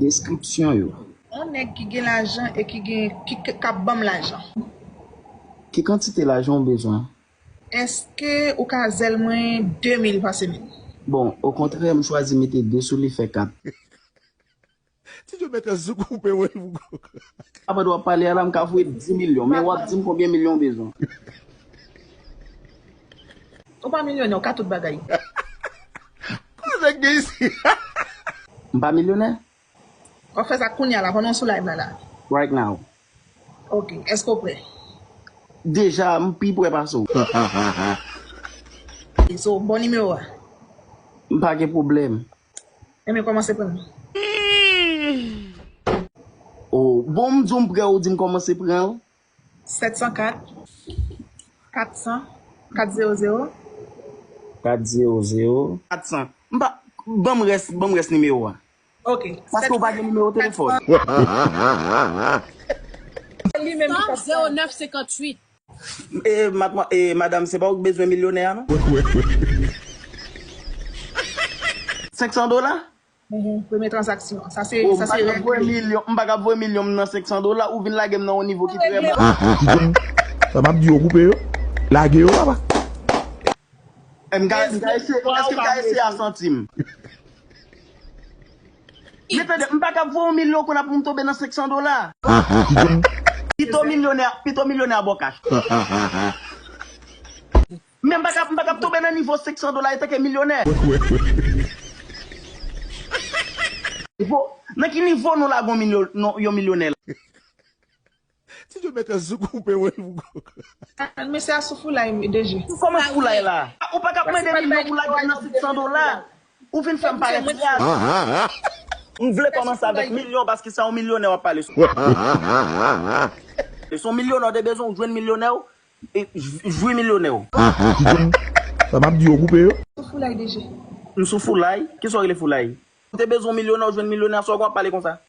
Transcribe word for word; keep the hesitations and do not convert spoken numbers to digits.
Deskripsyon yo. Yon nèg ki gen lajan e ki gen, ki, ki, k ap ban m lajan. Ki kantite lajan w bezwen? Èske ou ka zèl mwen de mil pa semèn? Bon, okontrè, m chwazi mete de sou li, fè kat. Ti Djo mèt sou koupe, wi. Apa w ap pale a la, m ka voye dis milyon, men w ap di m konbyen milyon w bezwen. Ou pa milyonè, ou ka tout bagay. Koze k gen isi? M pa milyonè? W ap fè sa kounye a la, pandan w sou live la la. Right now. Ok, èske w prè? Deja, m pi prè pase w. So, bon nimewo a. M pa gen pwoblèm. Enben, kòmanse pran l. Oh, bon, m di w m prè, ou di m kòmanse pran l. Sèt san kat, kat san, kat zewo zewo. Kat zewo zewo. Kat san. M pa, ban m rès, ban m rès nimewo a. Ok. Paske w pa gen nimewo telefòn. Se li menm ki t ap zewo nèf senkanntuit. E, madmwa-, e, madanm, se pa ou k bezwen milyonè a, non? Senk san dola? Mhm, premye tranzaksyon. Sa se, oh, sa se règ. M pa ka voye milyon, m pa ka voye milyon m nan senk san dola, ou vin lage m nan yon nivo ki trè ba. Sa m ap di yo koupe yo. Lage yo, papa. E m ka, m ka eseye, èske m ka eseye a santim? Men tande, m pa ka voye yon milyon konn ap pou m tonbe nan senk san dola. Pito milyonè, pito milyonè a bò kach. Men m pa ka, m pa ka tonbe nan nivo senk san dola etanke milyonè. Nivo, nan ki nivo nou lage yon milyon-, non, yon milyonè la? Ti Djo mèt sou koupe, wi. Mesye a sou foulay, D J. Ou kòman foulay la? Ou pa ka mande milyon pou lage nan senk san dola. Ou vin fè m parèt raz. M vle kòmanse avèk milyon paske se yon milyonè w ap pale. Se yon milyonè w te bezwen, ou jwenn milyonè w, e j-, jwi milyonè w. Sa m ap di yo koupe yo. Sou foulay, D J. M sou foulay? Kisa w rele foulay? Ou te bezwen yon milyonè, ou jwenn milyonè, sa w konn ap pale konsa?